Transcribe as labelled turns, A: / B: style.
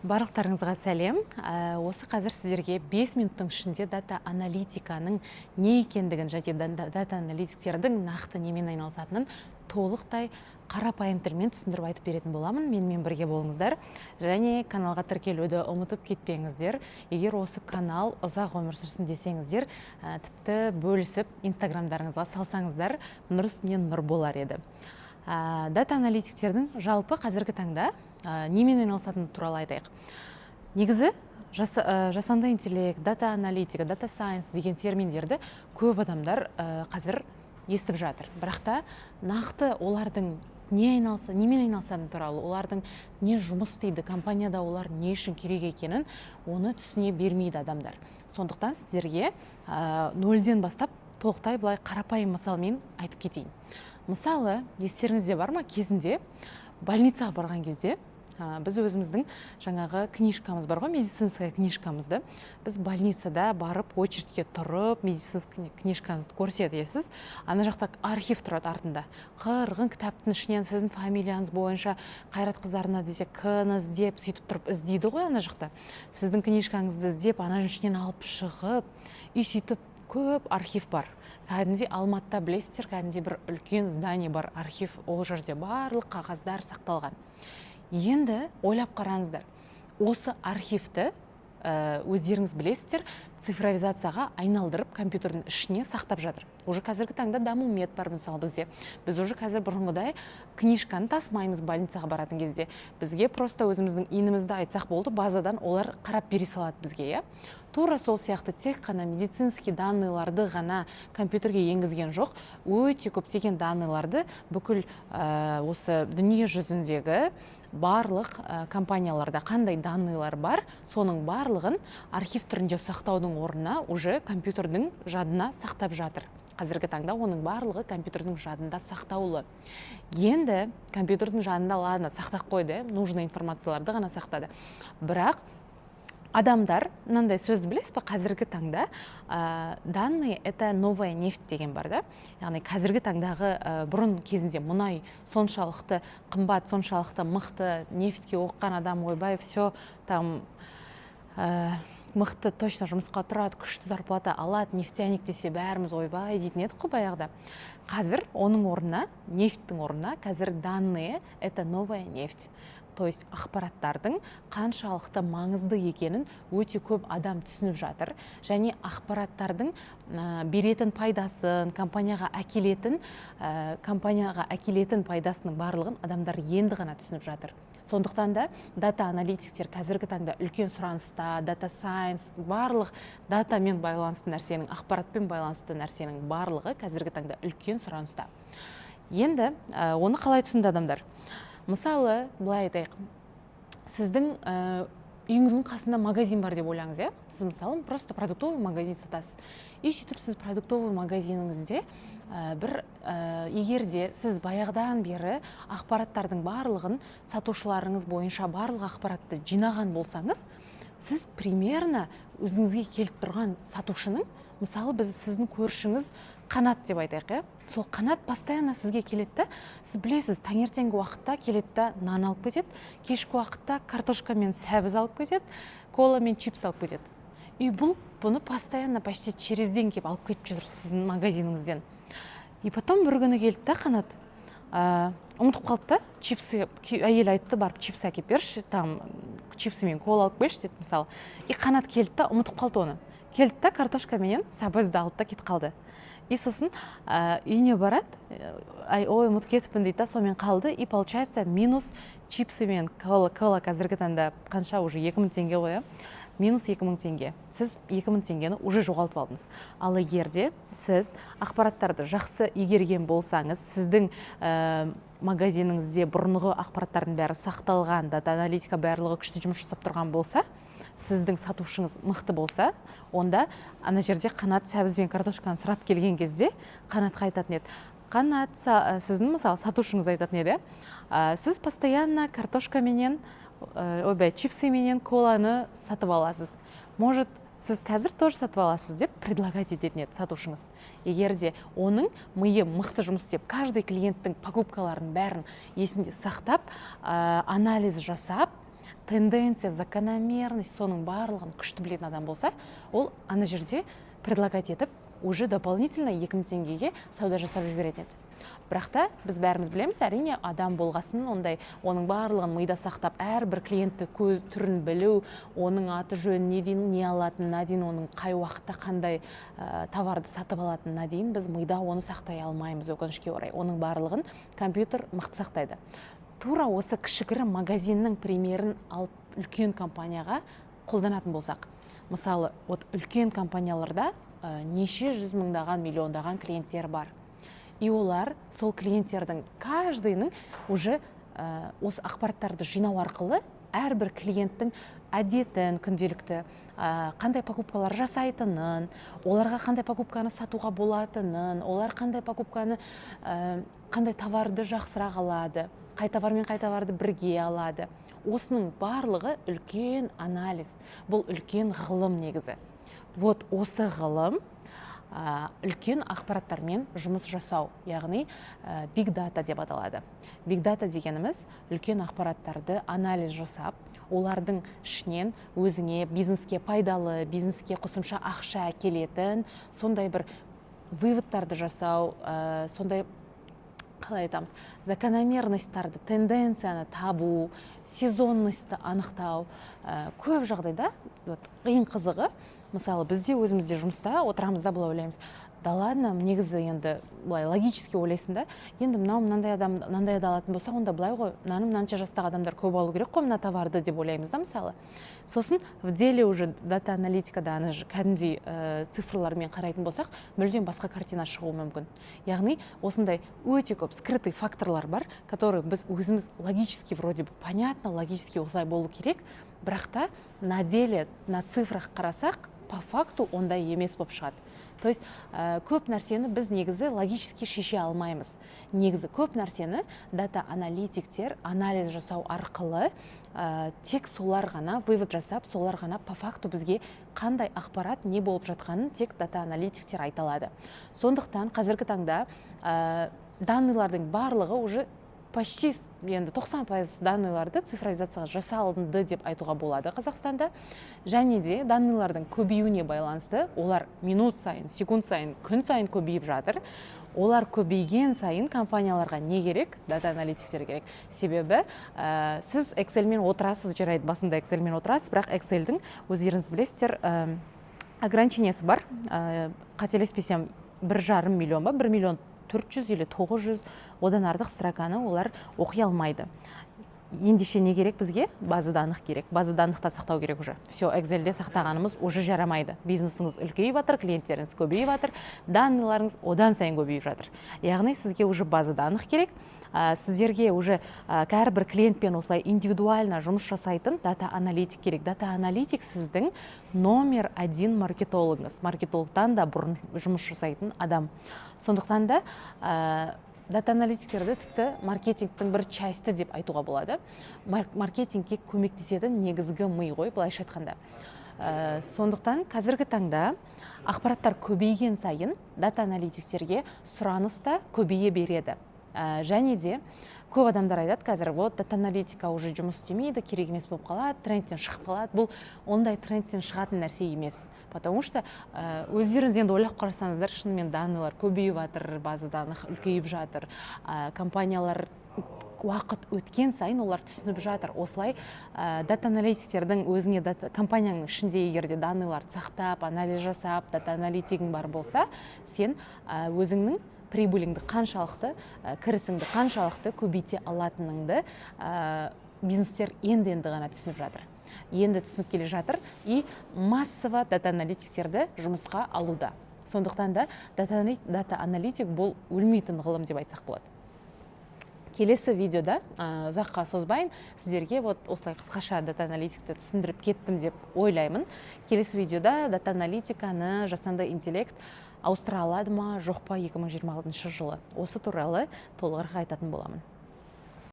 A: Барлықтарыңызға сәлем. Осы қазір сіздерге 5 минуттың ішінде дата аналитиканың не екендігін және дата аналитиктердің нақты немен айналысатынын толықтай қарапайым тілмен түсіндіріп айтып беретін боламын. Менімен бірге болыңыздар және каналға тіркелуді ұмытып кетпеңіздер. Егер осы канал ұзақ өмір сүрсін десеңіздер, тіпті бөлісіп, инстаграмдарыңызға салсаңыздар, нұр үстіне нұр болар еді. Дата аналитиктердің жалпы қазіргі таңда немен айналысатыны туралы айтайық. Негізі жасанды интеллект, дата аналитика, data science деген терминдерді көп адамдар қазір естіп жатыр, бірақ та нақты олардың немен айналысатыны туралы, олардың не жұмыс істейді компанияда, олар не үшін керек екенін, оны түсіне бермейді адамдар. Сондықтан сіздерге нөлден бастап толықтай былай қарапайым мысалмен айтып кетейін. Мысалы, естеріңізде бар ма, кезінде больницаға барған кезде біз өзіміздің жаңағы книжкамыз бар ғой, медицинская книжкамызды, біз больницада барып, очередьке тұрып, медицинский книжкаңызды көрсетесіз. Ана жақта архив тұрады артында, қырғын кітаптың ішінен сіздің фамилияңыз бойынша, Қайрат Қызарна десе, к ны іздеп, сөйтіп тұрып іздейді ғой. Ана жақта сіздің книжкаңызды іздеп, ананың ішінен алып шығып, и сөйтіп көп архив бар кәдімгідей. Алматыда, білесіздер, кәдімгідей бір үлкен здание бар, архив, ол жерде барлық қағаздар сақталған. Енді ойлап қараңыздар, осы архивті, өздеріңіз білесіздер, цифровизацияға айналдырып, компьютердің ішіне сақтап жатыр уже. Қазіргі таңда Дамумед бар, мысалы, бізде. Біз уже қазір бұрынғыдай книжканы тасымаймыз больницаға баратын кезде. Бізге просто өзіміздің ИИН-імізді айтсақ болды, базадан олар қарап бере салады бізге, иә. Тура сол сияқты тек қана медицинский данныйларды ғана компьютерге енгізген жоқ, өте көптеген данныйларды, бүкіл осы дүние жүзіндегі барлық компанияларда қандай данныйлар бар, соның барлығын архив түрінде сақтаудың орнына уже компьютердің жадына сақтап жатыр. Қазіргі таңда оның барлығы компьютердің жадында сақтаулы. Енді компьютердің жадында, ладно, сақтап қойды, нужный информацияларды ғана сақтады, бірақ адамдар, мынандай сөзді білесіз ба, қазіргі таңда «данные — это новая нефть» деген бар да. Яғни қазіргі таңдағы, бұрын кезінде мұнай соншалықты қымбат, соншалықты мықты, нефтьке оқыған адам, ойбай, все там, мықты, точно жұмысқа тұрады, күшті зарплата алады, нефтяник десе, бәріміз «ойбай» дейтін едік қой баяғыда. Қазір оның орнына, нефтьтің орнына қазір данные — это новая нефть. То есть ақпараттардың қаншалықты маңызды екенін өте көп адам түсініп жатыр және ақпараттардың беретін пайдасын, компанияға әкелетін пайдасының барлығын адамдар енді ғана түсініп жатыр. Сондықтан да дата аналитиктер қазіргі таңда үлкен сұраныста. Data science, барлық датамен байланысты нәрсенің, ақпаратпен байланысты нәрсенің барлығы қазіргі таңда үлкен сұраныста. Енді оны қалай түсінді адамдар? Мысалы, былай айтайық, сіздің үйіңіздің қасында магазин бар деп ойлаңыз, иә. Сіз, мысалы, просто продуктовый магазин сатасыз. И сөйтіп сіз продуктовый магазиніңізде бір егер де сіз баяғыдан бері ақпараттардың барлығын, сатушыларыңыз бойынша барлық ақпаратты жинаған болсаңыз, сіз примерно өзіңізге келіп тұрған сатушының, мысалы, біз сіздің көршіңіз Қанат деп айтайық, иә. Сол Қанат постоянно сізге келеді да, сіз білесіз, таңертеңгі уақытта келеді да, нан алып кетеді, кешкі уақытта картошка мен сәбіз алып кетеді, кола мен чипс алып кетеді. И бұл бұны постоянно, почти через день келіп алып кетіп жүр сіздің магазиніңізден. И потом бір күні келді да Қанат, ұмытып қалды да чипсы. Әйелі айтты: «Барып чипсы әкеліп берші, там чипсы мен кола алып келші», — деді, мысалы. И Қанат келді да, ұмытып қалды оны, келді да, картошка менен сәбізді алды да, кетіп қалды. И сосын үйіне барады, «Ай, ой, ұмытып кетіппін», — дейді да, сонымен қалды. И получается, минус чипсы мен кола. Кола қазіргі таңда қанша уже? 2000 теңге ғой, иә. Минус 2000 теңге. Сіз 2000 теңгені уже жоғалтып алдыңыз. Ал егер де сіз ақпараттарды жақсы игерген болсаңыз, сіздің магазиніңізде бұрынғы ақпараттардың бәрі сақталған, дата аналитика барлығы күшті жұмыс жасап тұрған болса, сіздің сатушыңыз мықты болса, онда ана жерде Қанат сәбіз бен картошканы сұрап келген кезде Қанатқа айтатын еді, Қанат, сіздің, мысалы, сатушыңыз айтатын еді: «Сіз постоянно картошка менен, ойбай, чипсы менен коланы сатып аласыз, может, сіз қазір тоже сатып аласыз», — деп предлагать ететін еді сатушыңыз. Егер де оның миы мықты жұмыс істеп, каждый клиенттің покупкаларын бәрін есінде сақтап, анализ жасап, Тенденция, закономерность, соның барлығын күшті білетін адам болса, ол ана жерде предлагать етіп, уже дополнительно 2000 теңгеге сауда жасап жіберетін еді. Бірақ та біз бәріміз білеміз, әрине, адам болғасын, ондай оның барлығын мида сақтап, әрбір клиентті көз түрін білу, оның аты жөніне дейін, не алатынына дейін, оның қай уақытта қандай товарды сатып алатынына дейін біз мида оны сақтай алмаймыз, өкінішке орай. Оның барлығын компьютер мықты сақтайды. Тура осы кішігірім магазиннің примерін алып, үлкен компанияға қолданатын болсақ, мысалы, вот үлкен компанияларда неше жүз мыңдаған, миллиондаған клиенттер бар. И олар сол клиенттердің каждыйның уже осы ақпараттарды жинау арқылы әрбір клиенттің әдетін, күнделікті қандай покупкалар жасайтынын, оларға қандай покупканы сатуға болатынын, олар қандай покупканы, қандай товарды жақсырақ алады, қай товар мен қай товарды бірге алады, осының барлығы үлкен анализ, бұл үлкен ғылым негізі. Вот осы ғылым үлкен ақпараттармен жұмыс жасау, яғни big data деп аталады. Big data дегеніміз – үлкен ақпараттарды анализ жасап, олардың ішінен өзіңе, бизнеске пайдалы, бизнеске қосымша ақша әкелетін сондай бір выводтарды жасау, сондай, қалай айтамыз, закономерностьтарды, тенденцияны табу, сезонностьті анықтау. Көп жағдайда, вот, ең қызығы, мысалы, бізде өзімізде жұмыста отырамыз да, былай ойлаймыз: да ладно, негізі енді былай логически ойлайсың да, енді мынау мынандай адам мынандайды алатын болса, онда былай ғой, мынаны мынанша жастағы адамдар көп алу керек қой мына товарды деп ойлаймыз да, мысалы. Сосын в деле уже дата аналитикада ана кәдімгідей цифрлармен қарайтын болсақ, мүлдем басқа картина шығуы мүмкін. Яғни осындай өте көп скрытый факторлар бар, который біз өзіміз логически вроде бы понятно, логически осылай болу керек, бірақ та на деле, на цифрах қарасақ, по факту ондай емес болып шығады. То есть көп нәрсені біз негізі логически шеше алмаймыз. Негізі көп нәрсені дата аналитиктер анализ жасау арқылы, тек солар ғана вывод жасап, солар ғана по факту бізге қандай ақпарат, не болып жатқанын тек дата аналитиктер айта алады. Сондықтан қазіргі таңда данныйлардың барлығы уже почти, енді 90% данныйларды цифровизация жасалынды деп айтуға болады Қазақстанда. Және де данныйлардың көбеюіне байланысты, олар минут сайын, секунд сайын, күн сайын көбейіп жатыр. Олар көбейген сайын компанияларға не керек? Дата аналитиктер керек. Себебі сіз Excelмен отырасыз, жарайды, басында Excelмен отырасыз, бірақ Excelдің, өздеріңіз білесіздер, ограничениесі бар. Қателеспесем, 1,5 миллион ба, 1 миллион 400 или 900, одан артық строканы олар оқи алмайды. Ендеше не керек бізге? База данных керек. База данныхта сақтау керек уже все. Excelде сақтағанымыз уже жарамайды. Бизнесіңіз үлкейіп жатыр, клиенттеріңіз көбейіп жатыр, данныйларыңыз одан сайын көбейіп жатыр. Яғни сізге уже база данных керек. Сіздерге уже әрбір клиентпен осылай индивидуально жұмыс жасайтын дата аналитик керек. Дата аналитик – сіздің номер один маркетологыңыз, маркетологтан да бұрын жұмыс жасайтын адам. Сондықтан да дата аналитиктерді тіпті маркетингтің бір часті деп айтуға болады. Маркетингке көмектесетін негізгі ми ғой, былайша айтқанда. Сондықтан қазіргі таңда ақпараттар көбейген сайын дата аналитиктерге сұраныс та көбейе береді. Және де көп адамдар айтады қазір: вот дата аналитика уже жұмыс істемейді, керек емес болып қалады, трендтен шығып қалады. Бұл ондай трендтен шығатын нәрсе емес, потому что өздеріңіз енді ойлап қарасаңыздар, шынымен данныйлар көбейіп жатыр, база данных үлкейіп жатыр. Компаниялар уақыт өткен сайын олар түсініп жатыр осылай, дата аналитиктердің өзіңе дата, компанияның ішінде егер де данныйларды сақтап, анализ жасап, дата аналитигің бар болса, сен өзіңнің прибыліңді қаншалықты, кірісіңді қаншалықты көбейте алатыныңды бизнестер енді енді ғана түсініп жатыр, енді түсініп келе жатыр и массово дата аналитиктерді жұмысқа алуда. Сондықтан да дата аналитик бұл өлмейтін ғылым деп айтсақ болады. Келесі видеода, ұзаққа созбайын, сіздерге вот осылай қысқаша дата аналитикті түсіндіріп кеттім деп ойлаймын. Келесі видеода дата аналитиканы жасанды интеллект ауыстыра алады ма, жоқ па 2026 жылы, осы туралы толығырақ айтатын боламын.